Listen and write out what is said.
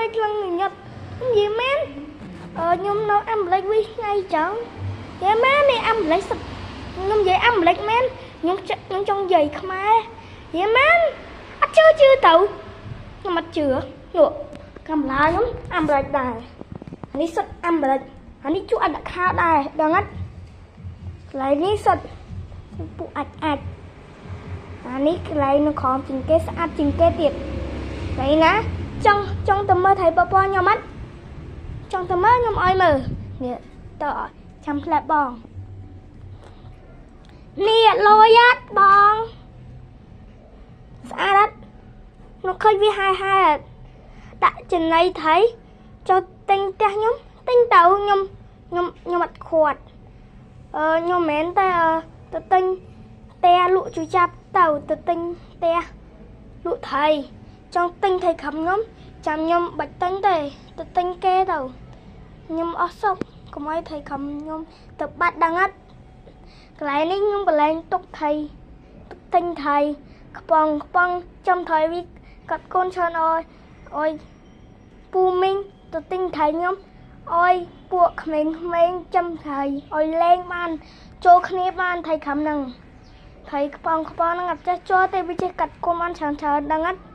ពេកឡើងញឹក និយាយមែន អឺខ្ញុំនៅអាមេរិកវិញថ្ងៃចឹង និយាយមែន នេះអាមេរិកសិត ខ្ញុំនិយាយអាមេរិកមែន ខ្ញុំខ្ញុំចង់និយាយខ្មែរ និយាយមែន អត់ជឿ ជឿទៅ ខ្ញុំអត់ជឿ នោះកាមេរ៉ាខ្ញុំអាមេរិកដែរ នេះសិតអាមេរិក អានេះជួអាចដាក់ខោដែរ ដឹងអត់? កន្លែងនេះសិតពួកអាចអាច អានេះកន្លែងនៅក្រោមជាងគេ ស្អាតជាងគេទៀត កន្លែងណាចង់ចង់ទៅមើលថៃបពខ្ញុំអត់ចង់ទៅមើល ខ្ញុំឲ្យមើលនេះ តើចាំផ្លែបងនេះ លយអត់បង ស្អាតអត់? នោះឃើញវាហាយហាយ ដាក់ចំណៃថៃចូលទិញផ្ទះខ្ញុំ ទិញទៅ ខ្ញុំខ្ញុំខ្ញុំអត់ខាត់ អឺខ្ញុំមិនមែនតែទៅទិញផ្ទះលក់ជួយចាប់ទៅ ទៅទិញផ្ទះលក់ថៃ ចង់ទិញថៃខំខ្ញុំចាំ ខ្ញុំបាច់ទិញទេ ទៅទិញគេទៅ ខ្ញុំអស់សុខ កុំឲ្យថៃខំខ្ញុំទៅបាត់ ដឹងអត់? កន្លែងនេះខ្ញុំកន្លែងទុកថៃ ទុកទិញថៃ ខ្ពងខ្ពងចំថៃ វាកាត់កូនច្រើន អើយអើយពូមីងទៅទិញថៃខ្ញុំ អើយពួកក្មេងៗចាំថៃឲ្យលេងបានចូលគ្នាបាន ថៃខំហ្នឹង ថៃខ្ពងខ្ពងហ្នឹងអត់ចេះចូលទេ វាចេះកាត់កូនបានច្រើនច្រើន ដឹងអត់?